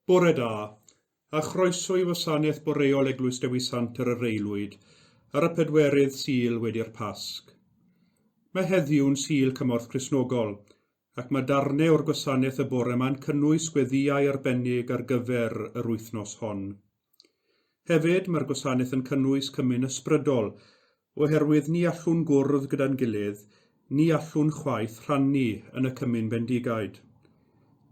Bore da, a chroeso i wasanaeth boreol Eglwys Dewi Sant ar yr Aelwyd ar y pedwerydd Sul wedi'r Pasg. Mae heddiw'n Sul Cymorth Cristnogol, ac mae darnau o'r gwasanaeth y bore 'ma'n cynnwys gweddïau arbennig ar gyfer yr wythnos hon. Hefyd, mae'r gwasanaeth yn cynnwys cymun ysbrydol, oherwydd ni allwn gwrdd gyda'n gilydd, ni allwn chwaith rhannu yn y cymun bendigaid.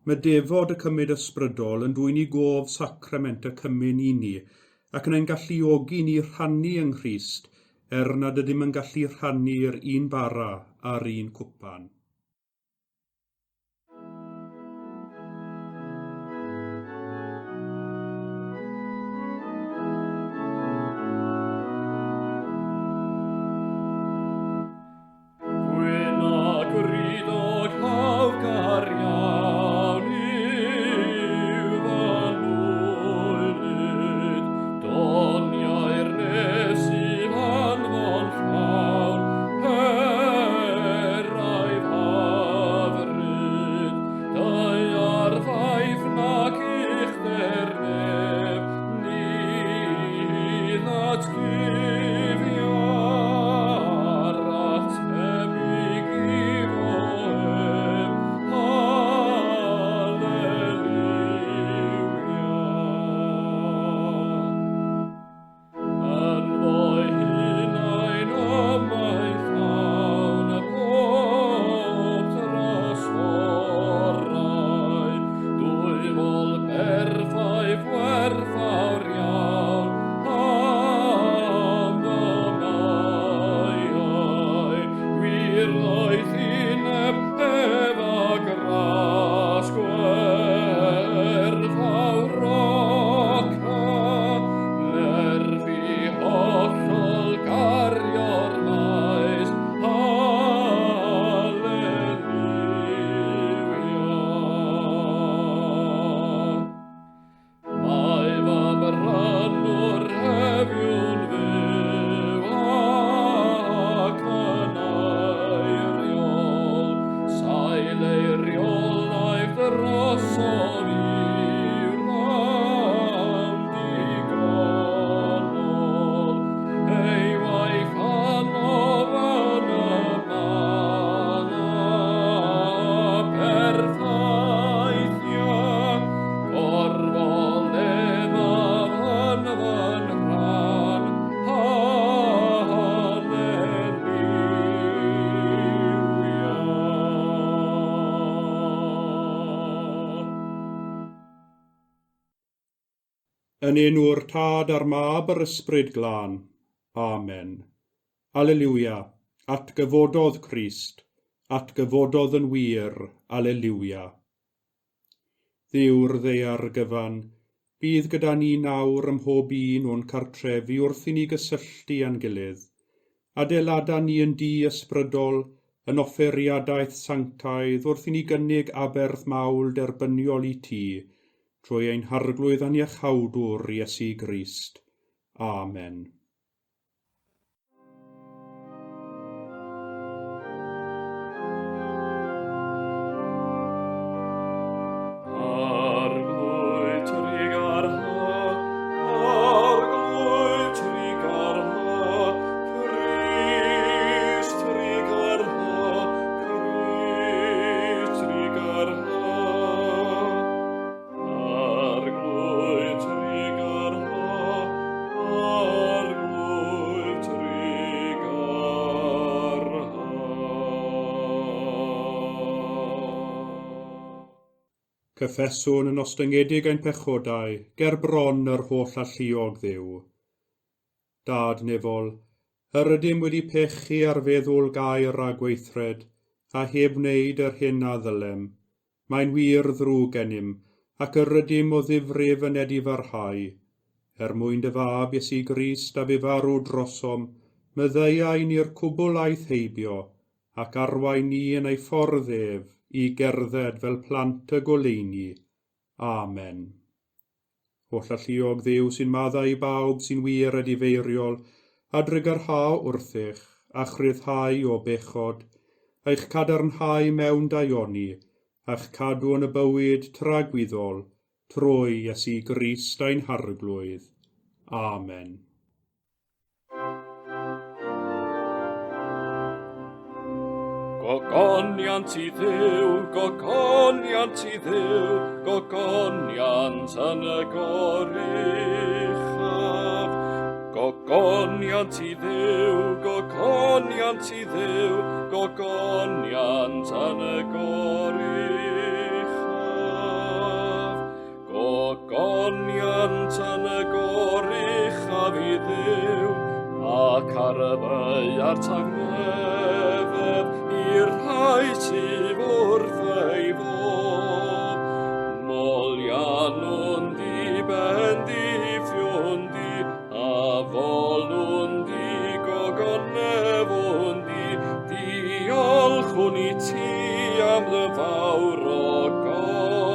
Mae defod y cymud ysbrydol yn dwyn i gof sacrament y cymun i ni, ac yn ein galluogi ni rhannu yng Nghrist, er nad ydym yn gallu rhannu'r un bara a'r un cwpan. Gwyn a gwridog hawgar iawn yw fy nwylyd, doniau'r nef sydd anfon llawn, Eraidd hyfryd, daear ddaif nac uchder nef, ni ddatguddia'r atebig iddo ef. Haleluia. Ynddo'i hunain y mae llawn y pob drysorau, dwyfol berffaith werthfawr iawn am fy maiau, gwir ddoethineb ef a gras gwerthfawroca. Nerth i hollol gario'r maes, Haleluia. Mae fy mrynwr heddiw'n fyw ac yn eiriol, sail eiriolaeth drosof i'w ran digonol. Ei waith anodd yn y man a perffeithia, gorfoledd a fy rhan. Haleluia. Yn enw'r Tad a'r Mab a'r Ysbryd Glân. Amen. Aleliwia. Atgyfododd Crist. Atgyfododd yn wir. Aleliwia. Dduw'r ddaear gyfan, bydd gyda ni nawr ym mhob un o'n cartrefi wrth i ni gysylltu â'n gilydd. Adeilada ni yn dŷ ysbrydol, yn offeiriadaeth sanctaidd wrth i ni gynnig aberth mawl derbyniol i ti, trwy ein Harglwydd a'n Iachawdwr Iesu Grist. Amen. Arglwydd trugarha, Arglwydd trugarha, Crist trugarha, Crist trugarha. Arglwydd trugarha, Arglwydd trugarha. Cyffeswn yn ostyngedig ein pechodau ger bron yr holl alluog Dduw. Dad nefol, yr ydym wedi pechu ar feddwl gair a gweithred, a heb wneud yr hyn a ddylem. Mae'n wir ddrwg gennym, ac yr ydym o ddifrif yn edifarhau. Er mwyn dy Fab, Iesu Grist, a fu farw drosom, maddeuai ni'r cwbl aeth heibio, ac arwain ni yn ei ffordd ef, i gerdded fel plant y goleuni. Amen. Hollalluog Dduw sy'n maddau i bawb sy'n wir edifeiriol, a drugarhau wrthych, a'ch rhyddhau o bechod, a'ch cadarnhau mewn daioni, a'ch cadw yn y bywyd tragwyddol, Trwy Iesu Grist ein Harglwydd. Amen. Gogoniant i Dduw, gogoniant i Dduw, gogoniant yn y goruchaf. Gogoniant i Dduw, gogoniant i Dduw, gogoniant yn y goruchaf. Gogoniant yn y goruchaf i Dduw, ac ar y ddaear tangnefedd i'r rhai sydd wrth ei fodd. Moliannwn di, bendithiwn di, a folwn di, gogonefwn di, diolchwn i ti am dy fawr ogoniant,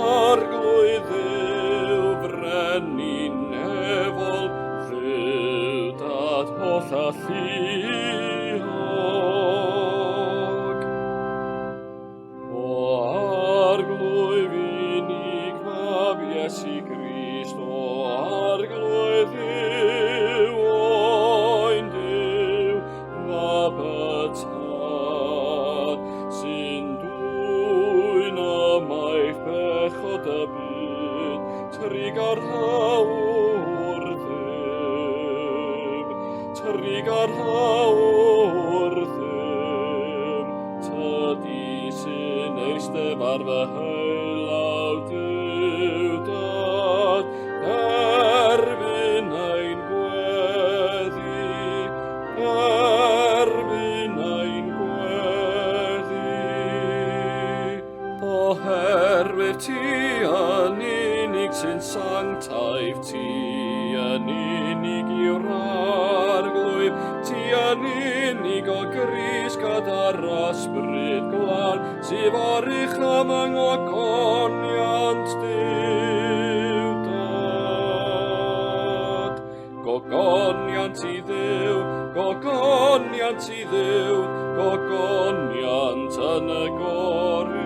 Arglwydd Dduw, Frenin nefol, Dduw Dad holl alluog. O Arglwydd unig Mab Iesu Grist, o Arglwydd Dduw, Oen Duw, Mab y Tad, sy'n dwyn ymaith bechod y byd, trugarha wrthym, trugarha wrthym, tydi sy'n eistedd ar fy heulaw Duw Dad, derbyn ein gweddi, derbyn ein gweddi. Oherwydd ti yn unig sy'n sanctaidd, ti yn unig yw'r Arglwydd, ti yn unig o Grist gyda'r Ysbryd Glân, sydd o'r uchaf yng ngogoniant Duw Dad. Gogoniant i Dduw, gogoniant i Dduw, gogoniant yn y goruchaf.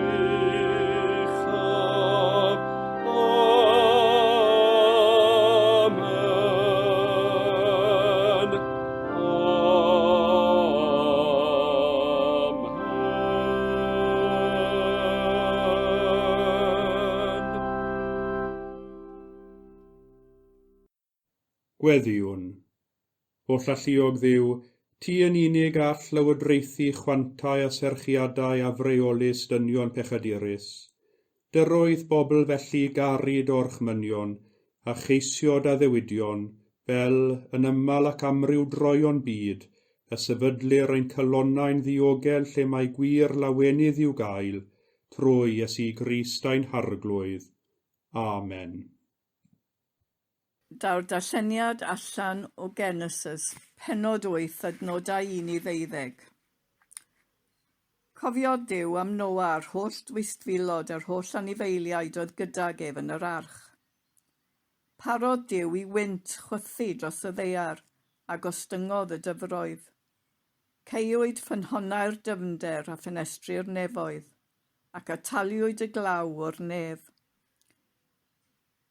Amen. Amen. Gweddïwn. Hollalluog Dduw, ti yn unig all lywodraethu chwantau a serchiadau afreolus dynion pechadurus. Dyroedd bobl felly garu dy orchmynion, a cheisio dy addewidion, fel, yn aml ac amryw droeon byd, y sefydlir ein calonnau'n ddiogel lle mae gwir lawenydd i'w gael, trwy Iesu Grist ein Harglwydd. Amen. Daw'r darlleniad allan o Genesis, pennod 8, adnodau 1 i ddeuddeg. Cofiodd Duw am Noa a'r holl dwystfilod a'r holl anifeiliaid oedd gydag ef yn yr arch. Parodd Duw i wynt chwythu dros y ddaear, a gostyngodd y dyfroedd. Caewyd ffynhonnau'r dyfnder a ffenestri'r nefoedd, ac ataliwyd y glaw o'r nef.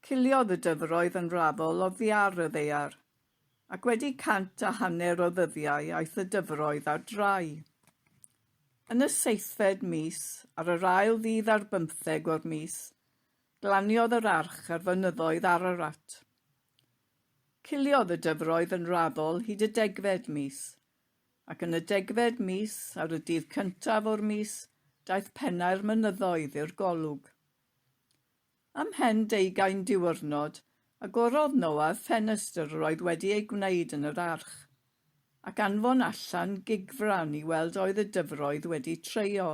Ciliodd y dyfroedd yn raddol oddi ar y ddaear, ac wedi 150 o ddyddiau aeth y dyfroedd ar drai. Yn y seithfed mis, ar yr ail ddydd ar bymtheg o'r mis, glaniodd yr arch ar fynyddoedd Ararat. Ciliodd y dyfroedd yn raddol hyd y degfed mis, ac yn y degfed mis, ar y dydd cyntaf o'r mis, daeth pennau'r mynyddoedd i'r golwg. Ymhen deugain diwrnod, agorodd Noa y ffenestr yr oedd wedi ei gwneud yn yr arch, ac anfon allan gigfran i weld a oedd y dyfroedd wedi treio.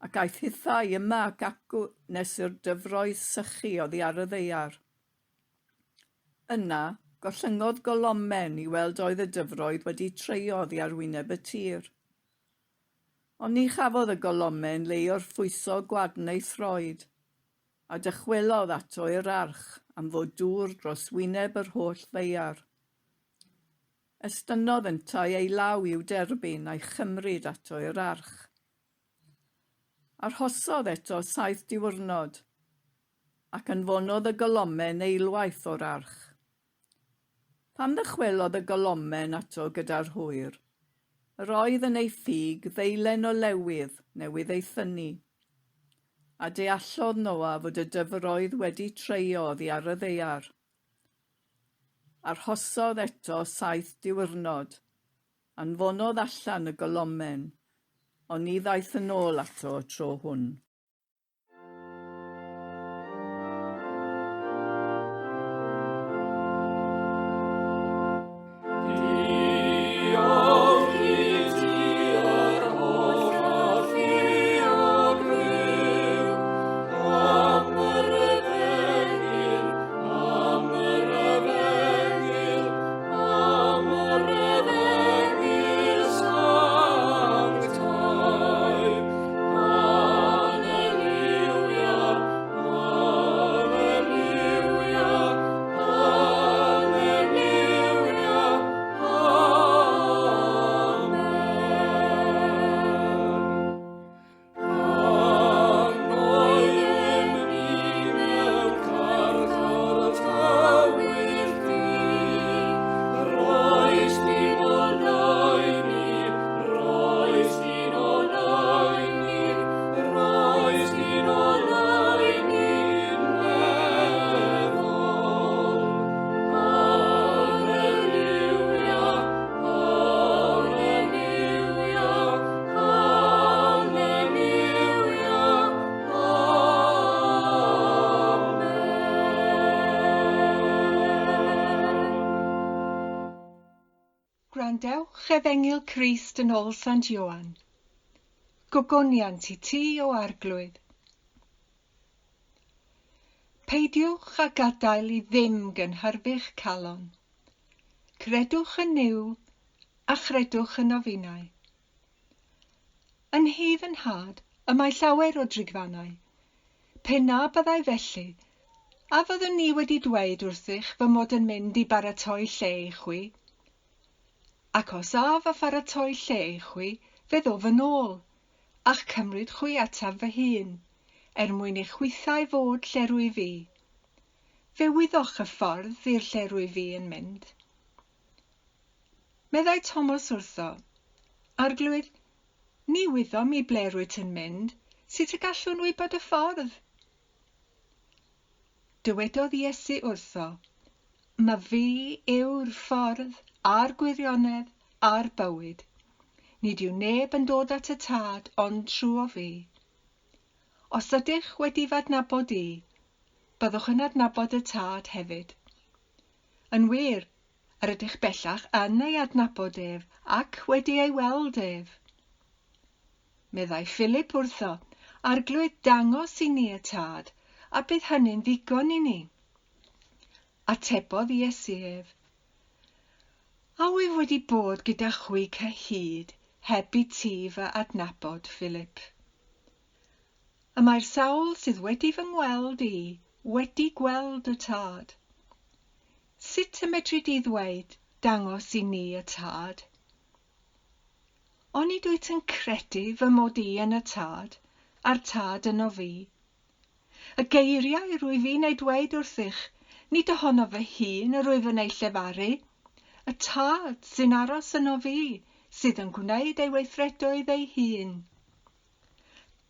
Ac aeth hithau yma ac acw nes i'r dyfroedd sychu oddi ar y ddaear. Yna, gollyngodd golomen i weld a oedd y dyfroedd wedi treio oddi ar wyneb y tir. Ond ni chafodd y golomen le i orffwyso gwadn ei throed, a dychwelodd ato i'r arch am fod dŵr dros wyneb yr holl ddaear. Estynnodd yntau ei law i'w derbyn a'i chymryd ato i'r arch. Arhosodd eto saith diwrnod, ac anfonodd y golomen eilwaith o'r arch. Pan ddychwelodd y golomen ato gyda'r hwyr, yr oedd yn ei ffug ddeilen o lewydd newydd ei thynnu. A deallodd Noa fod y dyfroedd wedi treio oddi ar y ddaear. Arhosodd eto saith diwrnod, anfonodd allan y golomen, ond ni ddaeth yn ôl ato y tro hwn. Gwrandewch Efengyl Crist yn ôl Sant Ioan. Gogoniant i ti o Arglwydd. Peidiwch â gadael i ddim gynhyrfu'ch calon. Credwch yn Nuw a chredwch yn ofinau. Yn nhŷ fy nhad y mae llawer o drigfannau. Pe na byddai felly, a fyddwn ni wedi dweud wrthych fy mod yn mynd i baratoi lle i chwi? Ac os af a pharatoi lle i chwi, fe ddof yn ôl, a'ch cymryd chwi ataf fy hun, er mwyn i chwithau fod lle rwyf fi. Fe wyddoch y ffordd i'r lle rwyf fi yn mynd. Meddai Thomas wrtho, Arglwydd, ni wyddom i ble rwyt yn mynd, sut y gallwn wybod y ffordd? Dywedodd Iesu wrtho, Ma fi yw'r ffordd a'r gwirionedd a'r bywyd. Nid yw neb yn dod at y Tad ond trwy fi. Os ydych wedi f'adnabod i, byddwch yn adnabod y Tad hefyd. Yn wir, yr ydych bellach yn ei adnabod ef ac wedi ei weld ef. Meddai Philip wrtho, Arglwydd, dangos i ni y Tad, a bydd hynny'n ddigon i ni. Atebodd Iesu ef, A wyf wedi bod gyda chwi cyhyd heb i ti fy adnabod, Philip? Y mae'r sawl sydd wedi fy ngweld i wedi gweld y Tad. Sut y medri di ddweud, dangos i ni y Tad? Onid wyt yn credu fy mod i yn y Tad, a'r Tad yno fi? Y geiriau rwyf fi'n eu dweud wrthych, nid ohono fy hun yr wyf yn eu llefaru. Y Tad sy'n aros yno fi, sydd yn gwneud ei weithredoedd ei hun.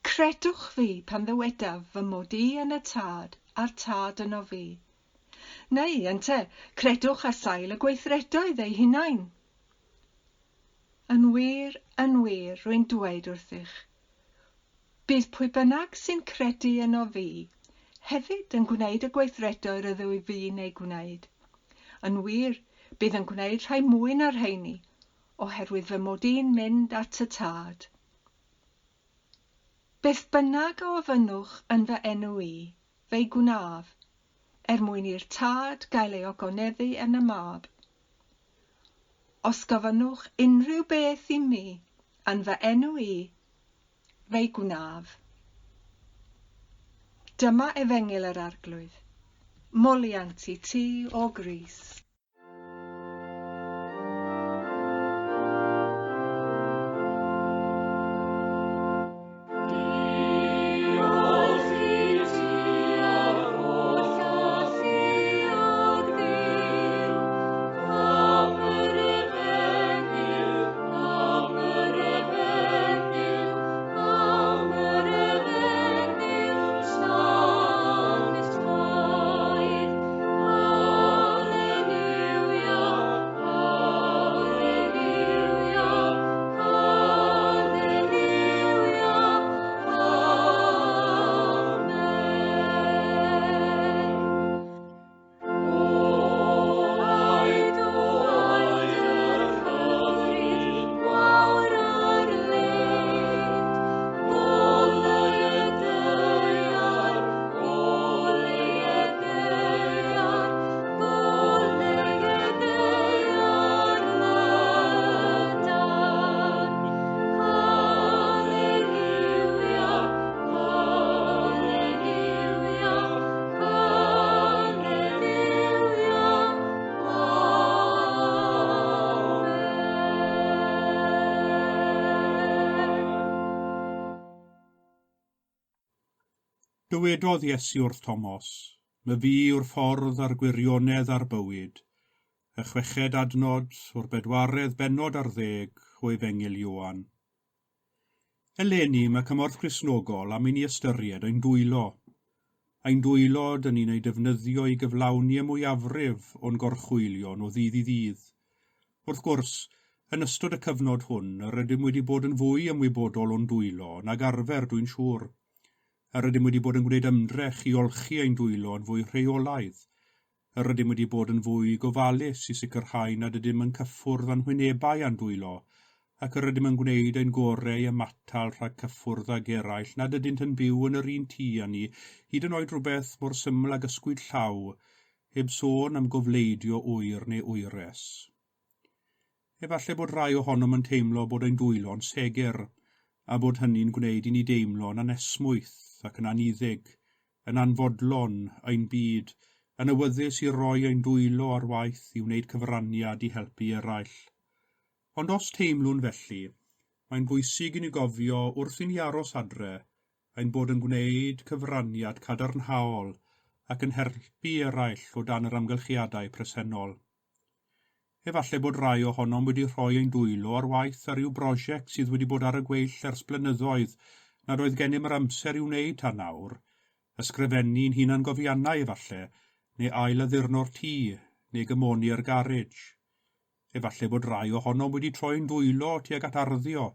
Credwch fi pan ddywedaf fy mod i yn y Tad, a'r Tad yno fi. Neu, ynte, credwch ar sail y gweithredoedd eu hunain. Yn wir, yn wir, rwy'n dweud wrthych, bydd pwy bynnag sy'n credu yno fi, hefyd yn gwneud y gweithredoedd yr wyf fi'n eu gwneud. Yn wir, bydd yn gwneud rhai mwy na'r rheini, oherwydd fy mod i'n mynd at y Tad. Beth bynnag a ofynnwch yn fy enw i, fe'i gwnaf, er mwyn i'r Tad gael ei ogoneddu yn y Mab. Os gofynnwch unrhyw beth i mi yn fy enw i, fe'i gwnaf. Dyma Efengyl yr Arglwydd. Moliant i ti o Grist. Dywedodd Iesu wrth Tomos, Myfi yw'r ffordd a'r gwirionedd a'r bywyd. Y chweched adnod o'r bedwaredd bennod ar ddeg o Efengyl Ioan. Eleni mae Cymorth Cristnogol am i ni ystyried ein dwylo. Ein dwylo dyn ni'n eu defnyddio i gyflawni y mwyafrif o'n gorchwylion o ddydd i ddydd. Wrth gwrs, yn ystod y cyfnod hwn yr ydym wedi bod yn fwy ymwybodol o'n dwylo nag arfer dwi'n siŵr. Yr ydym wedi bod yn gwneud ymdrech i olchi ein dwylo yn fwy rheolaidd. Yr ydym wedi bod yn fwy gofalus i sicrhau nad ydym yn cyffwrdd â'n hwynebau a'n dwylo, ac yr ydym yn gwneud ein gorau i ymatal rhag cyffwrdd ag eraill nad ydynt yn byw yn yr un tŷ â ni, hyd yn oed rhywbeth mor syml ag ysgwyd llaw, heb sôn am gofleidio ŵyr neu wyres. Efallai bod rhai ohonom yn teimlo bod ein dwylo'n segur, a bod hynny'n gwneud i ni deimlo'n anesmwyth ac yn anniddig, yn anfodlon ein byd, yn awyddus i roi ein dwylo ar waith i wneud cyfraniad i helpu eraill. Ond os teimlwn felly, mae'n bwysig i ni gofio wrth i ni aros adre ein bod yn gwneud cyfraniad cadarnhaol ac yn helpu eraill o dan yr amgylchiadau presennol. Efallai bod rhai ohonom wedi rhoi ein dwylo ar waith ar ryw brosiect sydd wedi bod ar y gweill ers blynyddoedd nad oedd gennym yr amser i'w wneud tan nawr, ysgrifennu'n hunangofiannau efallai, neu ail-addurno'r tŷ, neu gymoni'r garej. Efallai bod rhai ohonom wedi troi'n dwylo tuag at arddio,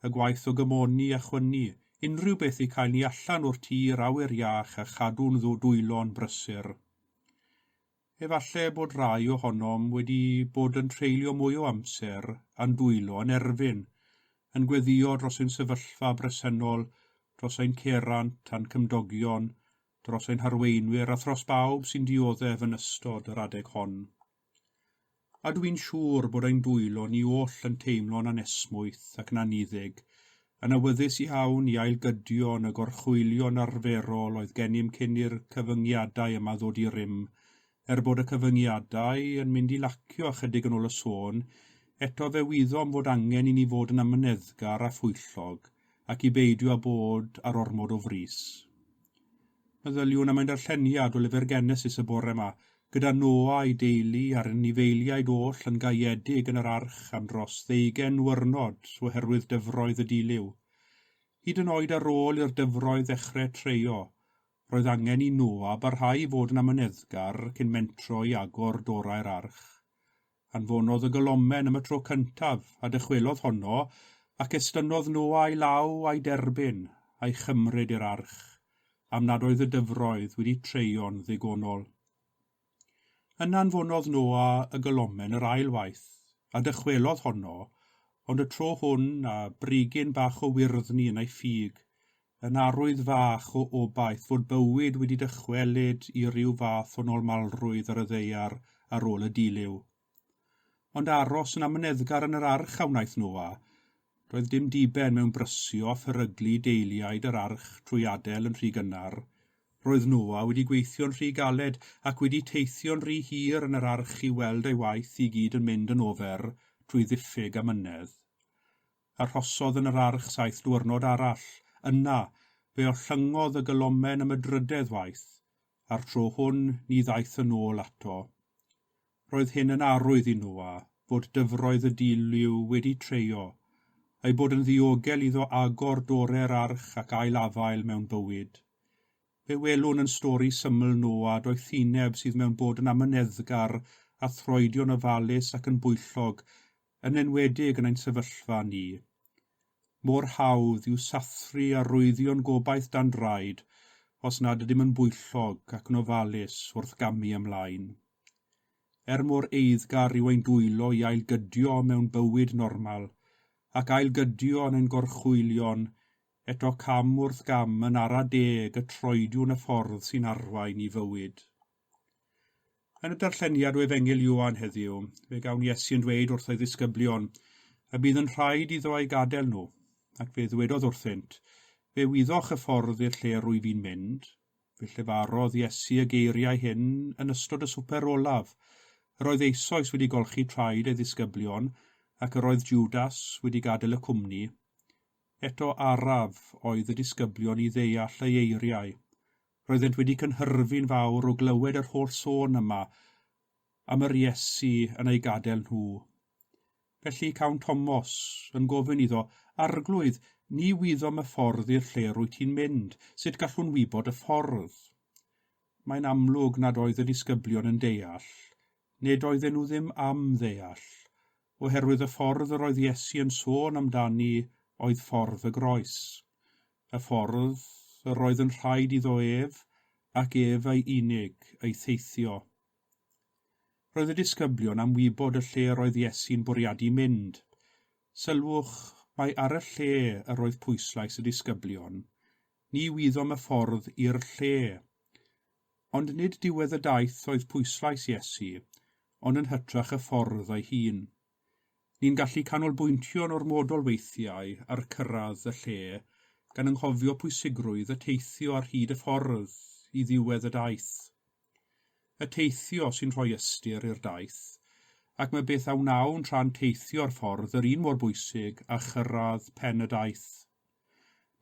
y gwaith o gymoni a chwynnu, unrhyw beth i cael ni allan o'r tŷ i'r awyr iach a chadw'n dwylo'n brysur. Efallai bod rhai ohonom wedi bod yn treulio mwy o amser a'n dwylo yn erfyn, yn gweddïo dros ein sefyllfa bresennol, dros ein cerant a'n cymdogion, dros ein harweinwyr a thros bawb sy'n dioddef yn ystod yr adeg hon. A dw i'n siŵr bod ein dwylo ni oll yn teimlo'n anesmwyth ac yn anniddig, yn awyddus iawn i ailgydio yn y gorchwylion arferol oedd gennym cyn i'r cyfyngiadau yma ddod i rym, er bod y cyfyngiadau yn mynd i lacio ychydig yn ôl y sôn, eto fe wyddom fod angen i ni fod yn amyneddgar a phwyllog ac i beidio â bod ar ormod o frys. Meddyliwn am ein darlleniad o lyfr Genesis y bore yma, gyda Noa a'i deulu a'r anifeiliaid oll yn gaeedig yn yr arch am dros ddeugain wyrnod oherwydd dyfroedd y dilyw. Hyd yn oed ar ôl i'r dyfroedd ddechrau treio, roedd angen i Noa barhau i fod yn amyneddgar cyn mentro i agor dorau'r arch. Anfonodd y golomen am y tro cyntaf, a dychwelodd honno, ac estynnodd Noa ei law a'i derbyn, a'i chymryd i'r arch, am nad oedd y dyfroedd wedi treio'n ddigonol. Yna anfonodd Noa y golomen yr ail waith, a dychwelodd honno, ond y tro hwn â brigyn bach o wyrddni yn ei ffug, yn arwydd fach o obaith fod bywyd wedi dychwelyd i ryw fath o normalrwydd ar y ddaear ar ôl y dilyw. Ond aros yn amyneddgar yn yr arch a wnaeth Noa. Doedd dim diben mewn brysio a pheryglu deiliaid yr arch trwy adael yn rhy gynnar. Roedd Noa wedi gweithio'n rhy galed ac wedi teithio'n rhy hir yn yr arch i weld ei waith i gyd yn mynd yn ofer trwy ddiffyg amynedd. Arhosodd yn yr arch saith dwyrnod arall. Yna, fe ollyngodd y gylomen am y drydedd waith, a'r tro hwn ni ddaeth yn ôl ato. Roedd hyn yn arwydd i Noa fod dyfroedd y dilyw wedi treio, a'i bod yn ddiogel iddo agor dore'r arch ac ail-afael mewn bywyd. Fe welwn yn stori syml Noa doethineb sydd mewn bod yn amyneddgar a throedio'n ofalus ac yn bwyllog, yn enwedig yn ein sefyllfa ni. Mor hawdd yw sathru arwyddion gobaith dan draed os nad ydym yn bwyllog ac yn ofalus wrth gamu ymlaen. Er mor eiddgar yw ein dwylo i ailgydio mewn bywyd normal, ac ailgydio yn ein gorchwylion, eto cam wrth gam yn ara deg y troediwn y ffordd sy'n arwain i fywyd. Yn y darlleniad o Efengyl Ioan heddiw, fe gawn Iesu yn dweud wrth ei ddisgyblion y bydd yn rhaid iddo eu gadael nhw, ac fe ddwedodd wrthynt, Fe wyddoch y ffordd i'r lle rwyf i'n mynd. Fe llefarodd Iesu y geiriau hyn yn ystod y swper olaf. Yr oedd eisoes wedi golchi traed ei ddisgyblion, ac yr oedd Jwdas wedi gadael y cwmni. Eto araf oedd y disgyblion i ddeall ei eiriau. Roeddent wedi cynhyrfu'n fawr o glywed yr holl sôn yma am yr Iesu yn eu gadael nhw. Felly cawn Tomos yn gofyn iddo, Arglwydd, ni wyddom y ffordd i'r lle rwyt ti'n mynd, sut gallwn wybod y ffordd? Mae'n amlwg nad oedd y disgyblion yn deall, nid oedden nhw ddim am ddeall, oherwydd y ffordd yr oedd Iesu yn sôn amdani oedd ffordd y groes, y ffordd yr oedd yn rhaid iddo ef ac ef ei unig ei theithio. Roedd y disgyblion am wybod y lle yr oedd Iesu'n bwriadu mynd. Sylwch mai ar y lle yr oedd pwyslais y disgyblion. Ni wyddom y ffordd i'r lle. Ond nid diwedd y daith oedd pwyslais Iesu, ond yn hytrach y ffordd ei hun. Ni'n gallu canolbwyntio'n ormodol weithiau ar cyrraedd y lle, gan anghofio pwysigrwydd y teithio ar hyd y ffordd i ddiwedd y daith. Y teithio sy'n rhoi ystyr i'r daith, ac mae beth a wnawn tra'n teithio'r ffordd yr un mor bwysig â chyrraedd pen y daith.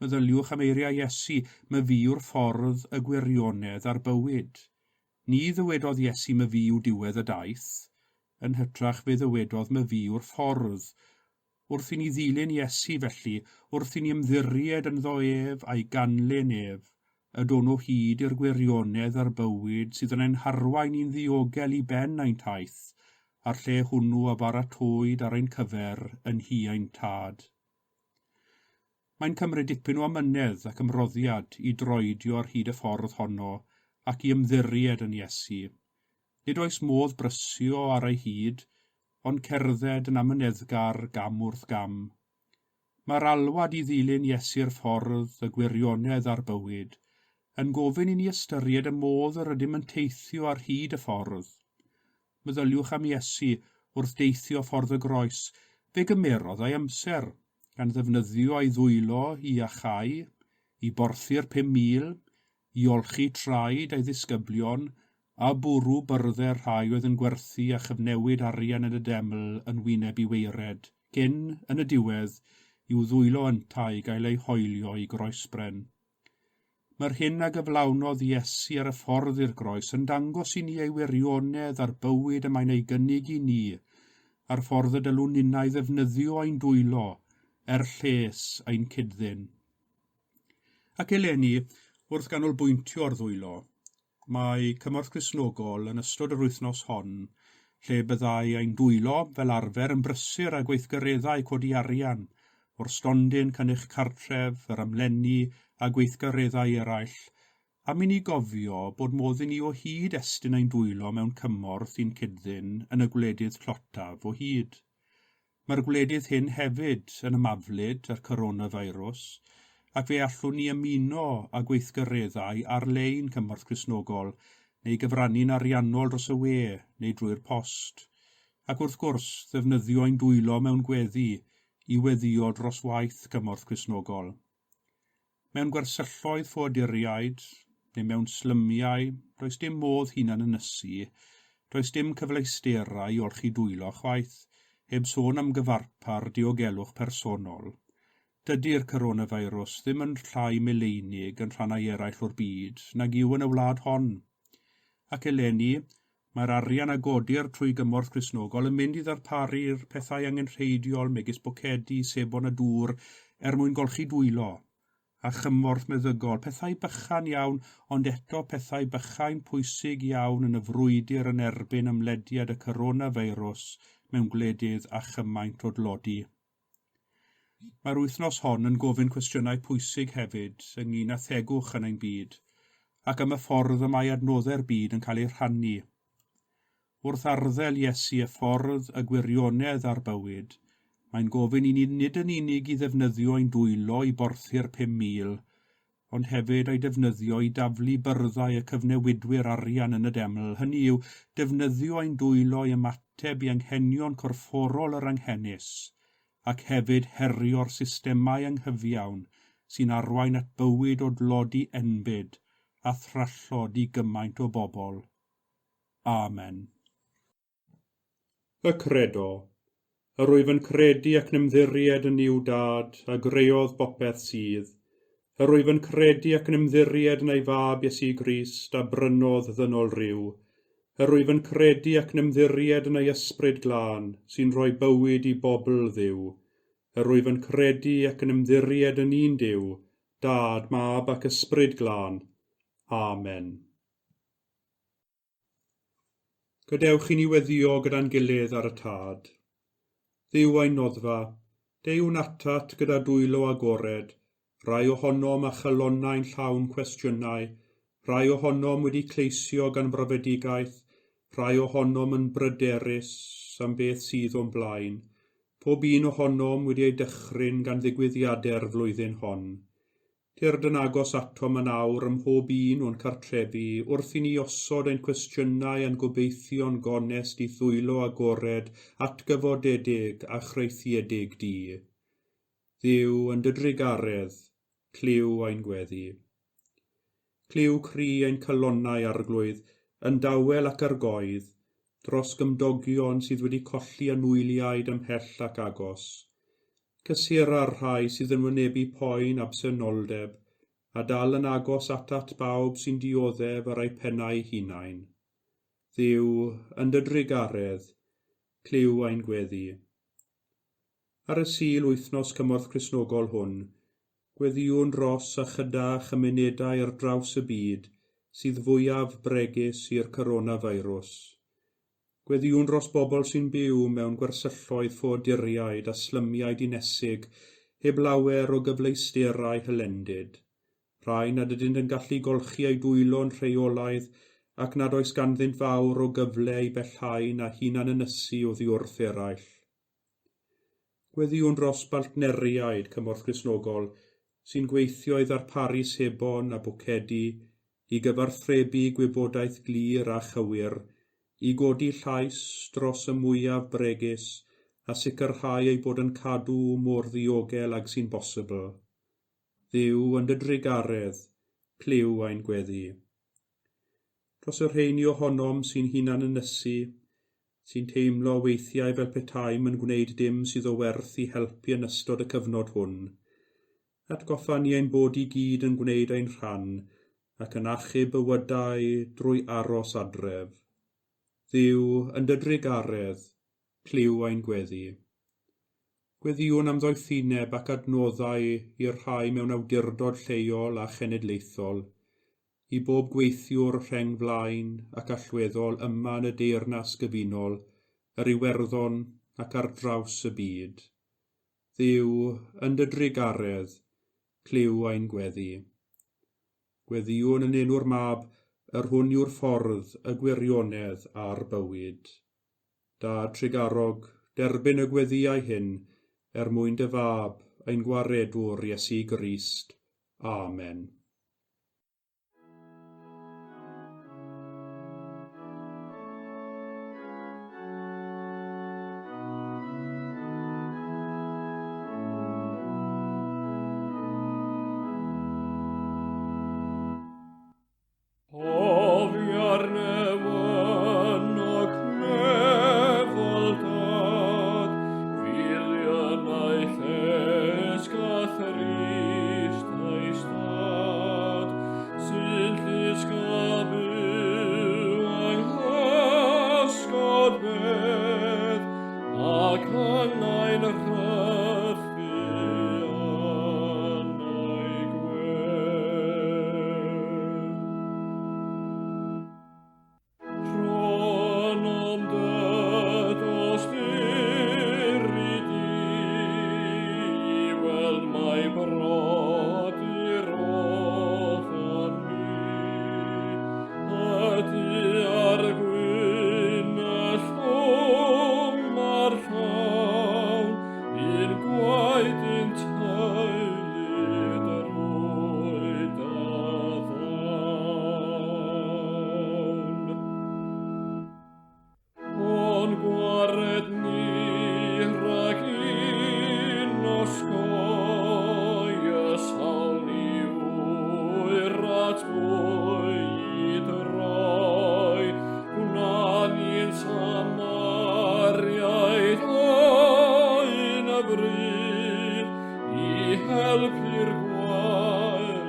Meddyliwch am eiriau Iesu, Myfi yw'r ffordd, y gwirionedd a'r bywyd. Ni ddywedodd Iesu myfi yw diwedd y daith. Yn hytrach fe ddywedodd myfi yw'r ffordd. Wrth i ni ddilyn Iesu felly, wrth i ni ymddiried ynddo ef a'i ganlyn ef, y dôn o hyd i'r gwirionedd a'r bywyd sydd yn ein harwain ni'n ddiogel i ben ein taith, a'r lle hwnnw a baratowyd ar ein cyfer yn nhŷ ein Tad. Mae'n cymryd dipyn o amynedd ac ymroddiad i droedio ar hyd y ffordd honno ac i ymddiried yn Iesu. Nid oes modd brysio ar ei hyd, ond cerdded yn amyneddgar gam wrth gam. Mae'r alwad i ddilyn Iesu'r ffordd, y gwirionedd a'r bywyd, yn gofyn i ni ystyried y modd yr ydym yn teithio ar hyd y ffordd. Meddyliwch am Iesu wrth deithio ffordd y groes, fe gymerodd ei amser, gan ddefnyddio ei ddwylo i iachau, i borthi'r 5,000, i olchi traed ei ddisgyblion, a bwrw byrddau'r rhai oedd yn gwerthu a chyfnewid arian yn y deml yn wyneb i waered, cyn, yn y diwedd, i'w ddwylo yntau gael eu hoelio i groesbren. Mae'r hyn a gyflawnodd Iesu ar y ffordd i'r groes yn dangos i ni ei wirionedd a'r bywyd y mae'n ei gynnig i ni, a'r ffordd y dylwn ninnau ddefnyddio ein dwylo er lles ein cyd-ddyn. Ac eleni, wrth ganolbwyntio ar ddwylo, mae Cymorth Cristnogol yn ystod yr wythnos hon, lle byddai ein dwylo fel arfer yn brysur â gweithgareddau codi arian, o'r stondin cynnyrch cartref, yr amlenni a gweithgareddau eraill, am i ni gofio bod modd i ni o hyd estyn ein dwylo mewn cymorth i'n cyd-ddyn yn y gwledydd tlotaf o hyd. Mae'r gwledydd hyn hefyd yn ymaflyd â'r coronavirus, ac fe allwn ni ymuno â gweithgareddau ar-lein Cymorth Cristnogol neu gyfrannu'n ariannol dros y we neu drwy'r post. Ac wrth gwrs, ddefnyddio ein dwylo mewn gweddi i weddïo dros waith Cymorth Cristnogol. Mewn gwersylloedd ffoaduriaid neu mewn slymiau, does dim modd hunan ynysu, does dim cyfleusterau i olchi dwylo chwaith, heb sôn am gyfarpar diogelwch personol. Dydy'r coronavirus ddim yn llai mileinig yn rhannau eraill o'r byd nag yw yn y wlad hon. Ac eleni, mae'r arian a godir trwy gymorth Cristnogol yn mynd i ddarparu'r pethau angenrheidiol megis bwcedi, sebon a dŵr er mwyn golchi dwylo, a chymorth meddygol, pethau bychan iawn, ond eto pethau bychain pwysig iawn yn y frwydr yn erbyn ymlediad y coronafeirws mewn gwledydd â chymaint o dlodi. Mae'r wythnos hon yn gofyn cwestiynau pwysig hefyd ynglŷn â thegwch yn ein byd, ac am y ffordd y mae adnoddau'r byd yn cael eu rhannu. Wrth arddel Iesu y ffordd, y gwirionedd a'r bywyd, mae'n gofyn i ni nid yn unig i ddefnyddio ein dwylo i borthi'r 5,000, ond hefyd ei defnyddio i daflu byrddau y cyfnewidwyr arian yn y deml, hynny yw, defnyddio ein dwylo i ymateb i anghenion corfforol yr anghenus, ac hefyd herio'r systemau anghyfiawn sy'n arwain at bywyd o dlodi enbyd a thrallod i gymaint o bobl. Amen. Y Credo. Yr wyf yn credu ac yn ymddiried yn Nuw Dad, a greodd bopeth sydd. Yr wyf yn credu ac yn ymddiried yn ei Fab Iesu Grist a brynodd ddynol ryw. Yr wyf yn credu ac yn ymddiried yn ei Ysbryd Glân sy'n rhoi bywyd i bobl Dduw. Yr wyf yn credu ac yn ymddiried yn un Duw, Dad, Mab ac Ysbryd Glân. Amen. Gadewch i ni weddïo gyda'n gilydd ar y Tad. Dduw ein noddfa, deuwn atat gyda dwylo agored, rhai ohonom â chalonnau'n llawn cwestiynau, rhai ohonom wedi cleisio gan brofedigaeth, rhai ohonom yn bryderus am beth sydd o'n blaen, pob un ohonom wedi ei dychryn gan ddigwyddiadau'r flwyddyn hon. Tyrd yn agos atom yn awr ym mhob un o'n cartrefi wrth i ni osod ein cwestiynau a'n gobeithion gonest i'th ddwylo agored, atgyfodedig a chreithiedig di. Dduw, yn dy drugaredd, clyw ein gweddi. Clyw cri ein calonnau, Arglwydd, yn dawel ac ar goedd, dros gymdogion sydd wedi colli anwyliaid ymhell ac agos. Cysura'r rhai sydd yn wynebu poen absenoldeb, a dal yn agos atat bawb sy'n dioddef ar eu pennau hunain. Dduw, yn dy drugaredd, clyw ein gweddi. Ar y Sul wythnos Cymorth Cristnogol hwn, gweddïwn dros a chyda chymunedau ar draws y byd sydd fwyaf bregus i'r coronafeirws. Gweddïwn dros bobl sy'n byw mewn gwersylloedd ffoaduriaid a slymiau dinesig heb lawer o gyfleusterau hylendid, rhai nad ydynt yn gallu golchi eu dwylo'n rheolaidd ac nad oes ganddynt fawr o gyfle i bellhau na hunan-ynysu oddi wrth eraill. Gweddïwn dros bartneriaid Cymorth Cristnogol sy'n gweithio i ddarparu sebon a bwcedi, i gyfathrebu gwybodaeth glir a chywir, i godi llais dros y mwyaf bregus a sicrhau eu bod yn cadw mor ddiogel ag sy'n bosibl. Dduw, yn dy drugaredd, clyw ein gweddi. Dros y rheini ohonom sy'n hunan-ynysu, sy'n teimlo weithiau fel petaem yn gwneud dim sydd o werth i helpu yn ystod y cyfnod hwn, atgoffa ni ein bod i gyd yn gwneud ein rhan ac yn achub bywydau drwy aros adref. Dduw, yn dy drugaredd, clyw ein gweddi. Gweddïwn am ddoethineb ac adnoddau i'r rhai mewn awdurdod lleol a chenedlaethol, i bob gweithiwr rheng flaen ac allweddol yma yn y Deyrnas Gyfunol, yr Iwerddon ac ar draws y byd. Dduw, yn dy drugaredd, clyw ein gweddi. Gweddïwn yn enw'r Mab, yr hwn yw'r ffordd, y gwirionedd a'r bywyd. Dad trugarog, derbyn y gweddïau hyn, er mwyn dy Fab, ein Gwaredwr Iesu Grist. Amen. Oddiar newynog nefol dad, filiynau llesg a thrist ei stad, sy'n llusg a byw yng nghysgod bedd, ac angau'n rhythu yn ei gwedd. Rhan o'm dyd os diri di, i weld mai brodyr oll a ni. Ydy ar gwyn y llwm a'r llawn, i'n gwaed i'n teulu drwy dy ddawn. O'n gwared ni rhag un osgoi y sawl ni ŵyr at bwy i droi. Gwna ni'n Samariaid o un y bryd i helpu'r gwael.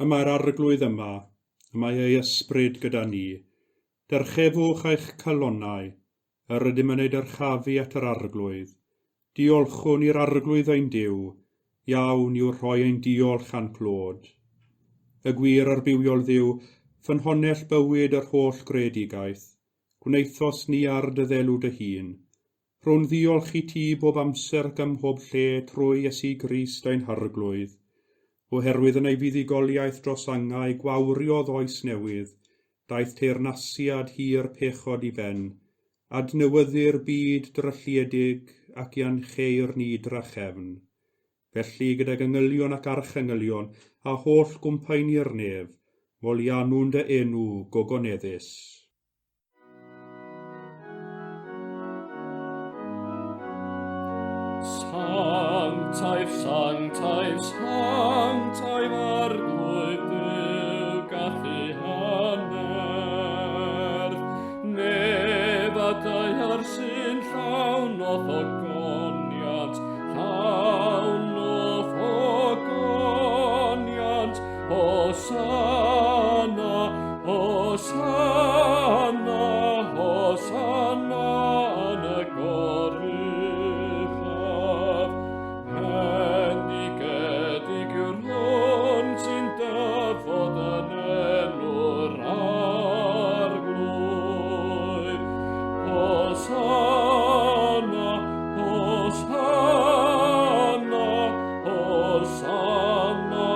Y mae'r Arglwydd yma, y mae ei ysbryd gyda ni. Dyrchefwch eich calonnau, yr ydym yn eu dyrchafu at yr Arglwydd. Diolchwn i'r Arglwydd ein Duw, iawn yw rhoi ein diolch a'n clod. Y gwir a'r bywiol Dduw, ffynhonnell bywyd yr holl greadigaeth, gwnaethost ni ar dy ddelw dy hun. Rhown ddiolch i ti bob amser ac ym mhob lle trwy Iesu Grist ein Harglwydd. Oherwydd yn ei fuddugoliaeth dros angau gwawriodd oes newydd, daeth teyrnasiad hir pechod i ben, adnewyddu'r byd drylliedig ac iancheir ni drachefn. Felly, gydag angylion ac archangylion, a holl gwmpaeni'r nef, moliannwn dy enw gogoneddus. Sanctaidd, sanctaidd, sanctaidd Arglwydd Duw gallu hannerth. Nef a daear sy'n llawn o ogoniant, llawn o ogoniant, Hosanna, Hosanna, Hosanna yn y goruchaf. Bendigedig yw'r hwn sy'n dyfod yn enw'r Arglwydd. Hosanna, Hosanna, Hosanna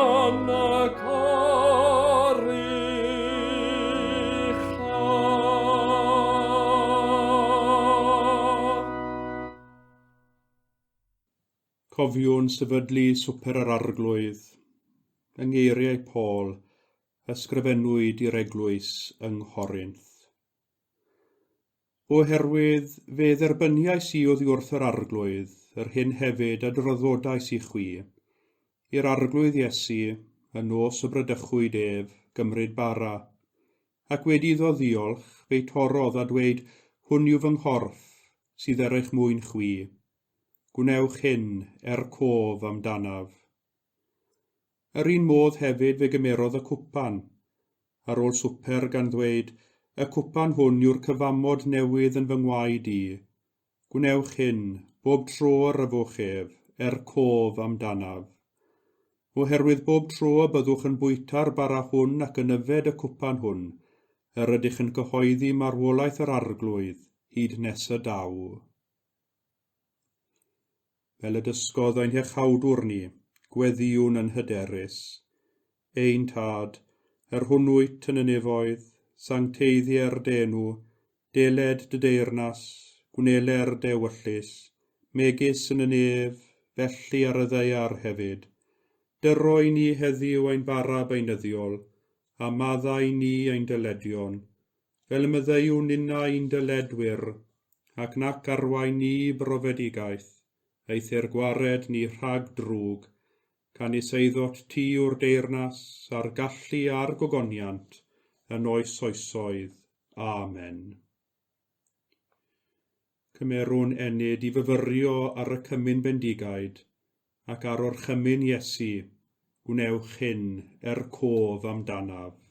yn y goruchaf. Cofiwn sefydlu Swper yr Arglwydd. Yng ngeiriau Paul, ysgrifennwyd i'r eglwys yng Nghorinth. Oherwydd fe dderbyniais i oddi wrth yr Arglwydd yr hyn hefyd a draddodais i chwi, i'r Arglwydd Iesu, y nos y bradychwyd ef, gymryd bara. Ac wedi iddo ddiolch, fe'i torrodd a dweud, Hwn yw fy nghorff, sydd er eich mwyn chwi. Gwnewch hyn er cof amdanaf. Yr un modd hefyd fe gymerodd y cwpan, ar ôl swper gan ddweud, Y cwpan hwn yw'r cyfamod newydd yn fy ngwaed i. Gwnewch hyn, bob tro yr yfwch ef, er cof amdanaf. Oherwydd bob tro y byddwch yn bwyta'r bara hwn ac yn yfed y cwpan hwn, yr ydych yn cyhoeddi marwolaeth yr Arglwydd hyd nes y daw. Fel y dysgodd ein Hiachawdwr ni, gweddïwn yn hyderus. Ein Tad, yr hwn wyt yn y nefoedd, sancteiddier dy enw, deled dy deyrnas, gwneler dy ewyllys, megis yn y nef, felly ar y ddaear hefyd. Dyro i ni heddiw ein bara beunyddiol, a maddau ni ein dyledion, fel y maddeuwn ninnau i'n dyledwyr, ac nac arwain ni i brofedigaeth, eithr gwared ni rhag drwg, canys eiddot ti yw'r deyrnas, a'r gallu a'r gogoniant, yn oes oesoedd. Amen. Cymerwn ennyd i fyfyrio ar y cymun bendigaid, ac ar orchymyn Iesu, gwnewch hyn er cof amdanaf.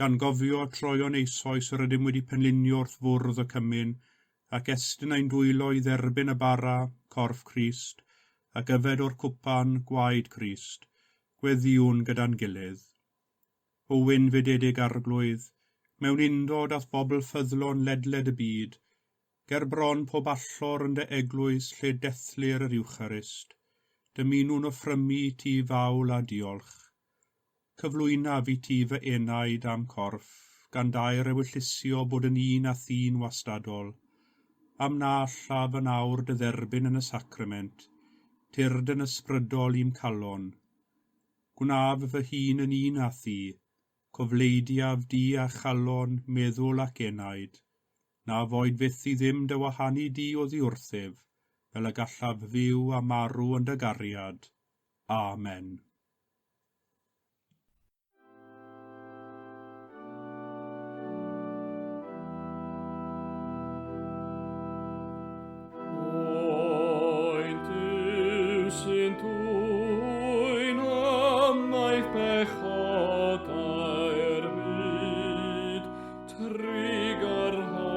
Gan gofio troeon eisoes yr ydym wedi penlinio wrth fwrdd y cymun, ac estyn ein dwylo i dderbyn y bara, corff Crist, ac yfed o'r cwpan, gwaed Crist, gweddïwn gyda'n gilydd. O wynfydedig Arglwydd, mewn undod â'th bobl ffyddlon ledled y byd, Ger bron pob allor yn dy eglwys lle dethlir yr Iwcharist, dymunwn offrymu i ti fawl a diolch. Cyflwynaf i ti fy enaid a'm corff, gan daer ewyllysio bod yn un â thi'n wastadol. Am na allaf yn awr dy dderbyn yn y sacrament, Tyrd yn ysbrydol i'm calon. Gwnaf fy hun yn un â thi, cofleidiaf di a chalon, meddwl ac enaid. Na foed fyth i ddim dy wahanu di oddi wrthyf, fel y gallaf fyw a marw yn dy gariad. Amen. Oen Duw sy'n dwyn ymaith pechodau'r byd, trugarha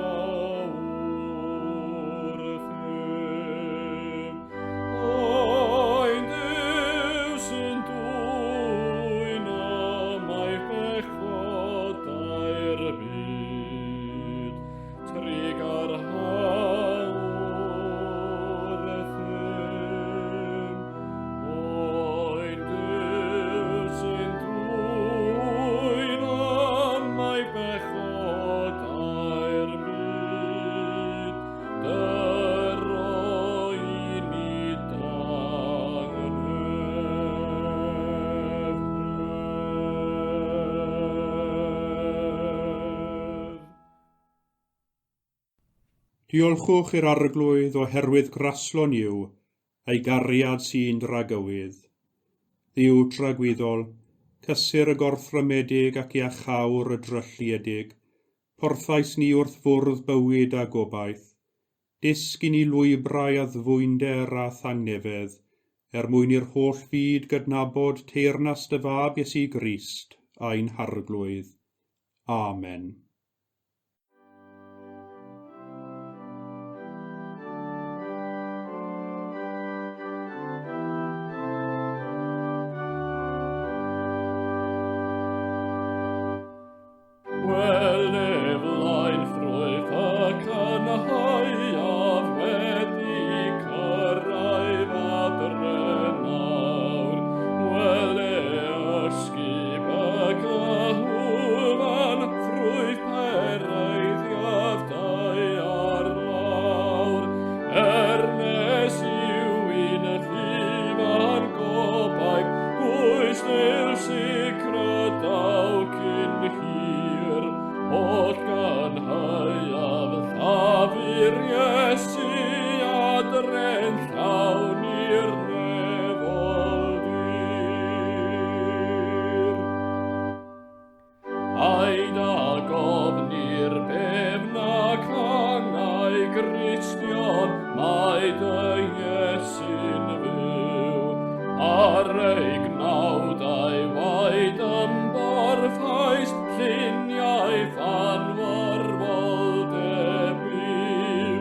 wrthym. Oen Duw sy'n dwyn ymaith pechodau'r byd, trugarha wrthym. Oen Duw sy'n dwyn ymaith pechodau'r byd, dyro i ni dangnefedd. Diolchwch i'r Arglwydd oherwydd graslon yw, a'i gariad sy'n dragywydd. Dduw tragwyddol, cysur y gorthrymedig ac iachawr y drylliedig, porthais ni wrth fwrdd bywyd a gobaith. Dysg i ni lwybrau addfwynder a thangnefedd, er mwyn i'r holl fyd gydnabod teyrnas dy fab Iesu Grist, ein Harglwydd. Amen. Wel flaen ffrwyth y cynhaeaf wedi cyrraedd adre nawr. Wele ysgub y cyhwfan, ffrwyth pereiddiaf daear lawr. Er nes yw un llifan gobaith, gwystl sicr daw cyn hir. Oll gynhaeaf llafur Iesu adre'n llawn i'r nefol dir. Paid ag ofni'r bef nac angau Gristion, mae dy Iesu'n fyw. Ar ei gnawd a'i waed ymborthais, lluniau anfarwoldeb yw.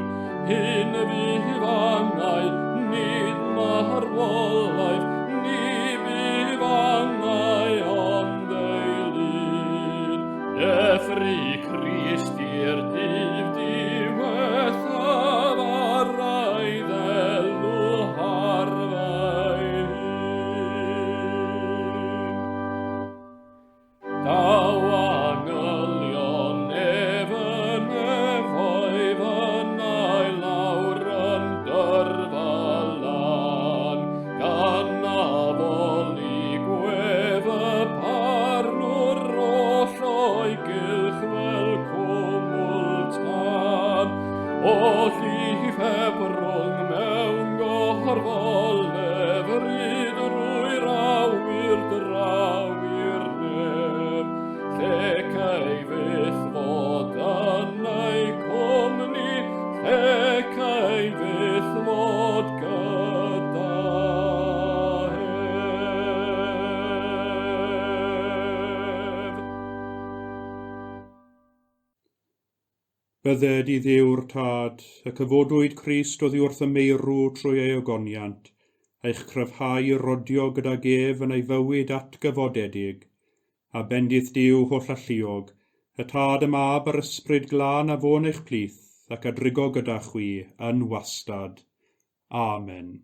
Hyn fydd angau, nid marwolaeth, ni bydd angau ond ei lun. Deffry Crist i'r dydd diwethaf ar ei ddelw hardd ei hun. Daw angylion ef yn nefoedd yn a'i lawr yn dyrfa lan, gan addoli gwedd y barnwr oll o'i gylch fel cwmwl tân. Oll i hebrwng mewn gorfoledd ryd drwy'r awyr draw i'r nef, lle cei fyth fod yn ei cwmni, lle cei fyth fod gyda ef. Bydded i Dduw'r Tad, y cyfodwyd Crist oddi wrth y meirw trwy ei ogoniant, eich cryfhau i rodio gydag ef yn ei fywyd atgyfodedig, a bendith Duw hollalluog, y Tad, y Mab a'r Ysbryd Glân a fo'n eich plith, ac a drigo gyda chwi yn wastad. Amen.